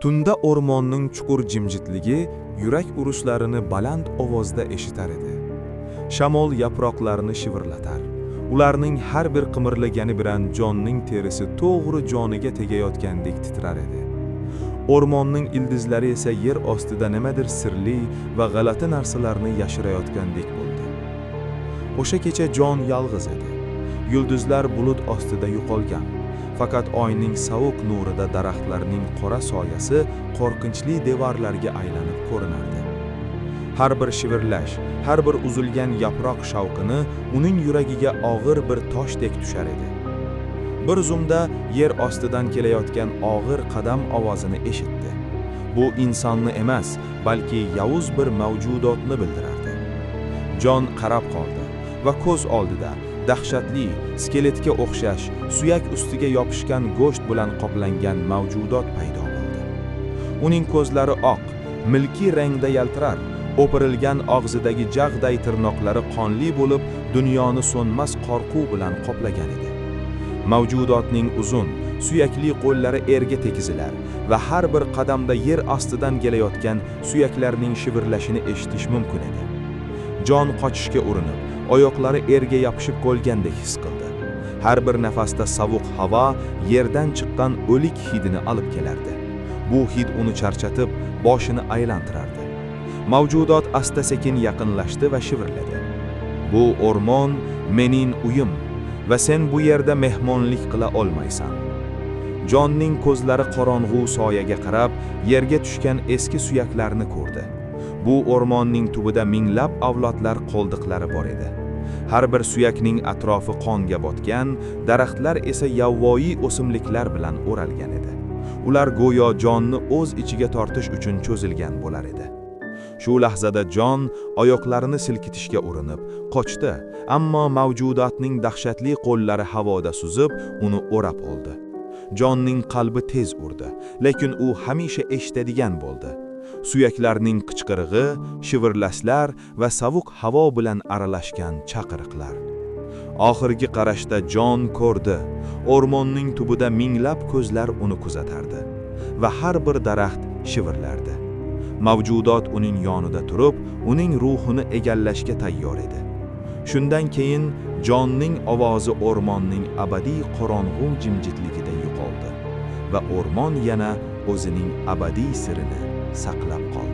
Tunda o'rmonning chuqur jimjitligi yurak urishlarini baland ovozda eshitar edi. Shamol yaproqlarni shivirlatar. Ularning har bir qimirlagani bilan Jonning terisi to'g'ri joniga tegayotgandek titrar edi. O'rmonning ildizlari esa yer ostida nimadir sirli va g'alati narsalarni yashirayotgandek bo'ldi. O'sha kecha Jon yolg'iz edi. Yulduzlar bulut ostida yo'qolgan. Faqat oyning sovuq nurida daraxtlarning qora soyasi qo'rqinchli devorlarga aylanib ko'rinardi. Har bir shivirlash, har bir uzilgan yaproq shavqini uning yuragiga og'ir bir toshdek tushar edi. Bir zumda yer ostidan kelayotgan og'ir qadam ovozini eshitdi. Bu insonni emas, balki yovuz bir mavjudotni bildirardi. Jon qarab qoldi va ko'z oldida dahshatli, skeletga o'xshash, suyak ustiga yopishgan go'sht bilan qoplangan mavjudot paydo bo'ldi. Uning ko'zlari oq, milkiy rangda yaltirar, o'pirilgan og'zidagi jag'day tirnoqlari qonli bo'lib, dunyoni so'nmas qo'rquv bilan qoplagan edi. Mavjudotning uzun, suyakli qo'llari erga tekizilar va har bir qadamda yer ostidan kelayotgan suyaklarning shivirlashini eshitish mumkin edi. Jon qochishga urinib, oyoqlari erga yopishib qolgandek his qildi. Har bir nafasda sovuq havo yerdan chiqqan o'lik hidini olib kelardi. Bu hid uni charchatib, boshini aylantirardi. Mavjudot asta-sekin yaqinlashdi va shivirladi. Bu o'rmon mening uyim va sen bu yerda mehmonlik qila olmaysan. Jonning ko'zlari qorong'u soyaga qarab, yerga tushgan eski suyaklarni ko'rdi. Bu o'rmonning tubida minglab avlodlar qoldiqlari bor edi. Har bir suyakning atrofi qonga botgan, daraxtlar esa yovvoyi o'simliklar bilan o'ralgan edi. Ular go'yo jonni o'z ichiga tortish uchun cho'zilgan bo'lar edi. Shu lahzada Jon oyoqlarini silkitishga urinib, qochdi, ammo mavjudotning dahshatli qo'llari havoda suzib, uni o'rab oldi. Jonning qalbi tez urdi, lekin u hamisha eshitadigan bo'ldi. Suyaklarning qichqirig'i, shivirlashlar va sovuq havo bilan aralashgan chaqiriqlar. Oxirgi qarashda Jon ko'rdi, o'rmonning tubida minglab ko'zlar uni kuzatardi va har bir daraxt shivirlardi. Mavjudot uning yonida turib, uning ruhini egallashga tayyor edi. Shundan keyin Jonning ovozi o'rmonning abadiy qorong'u jimjitligida yo'qoldi va o'rmon yana o'zining abadiy sirini saqlab qoldi.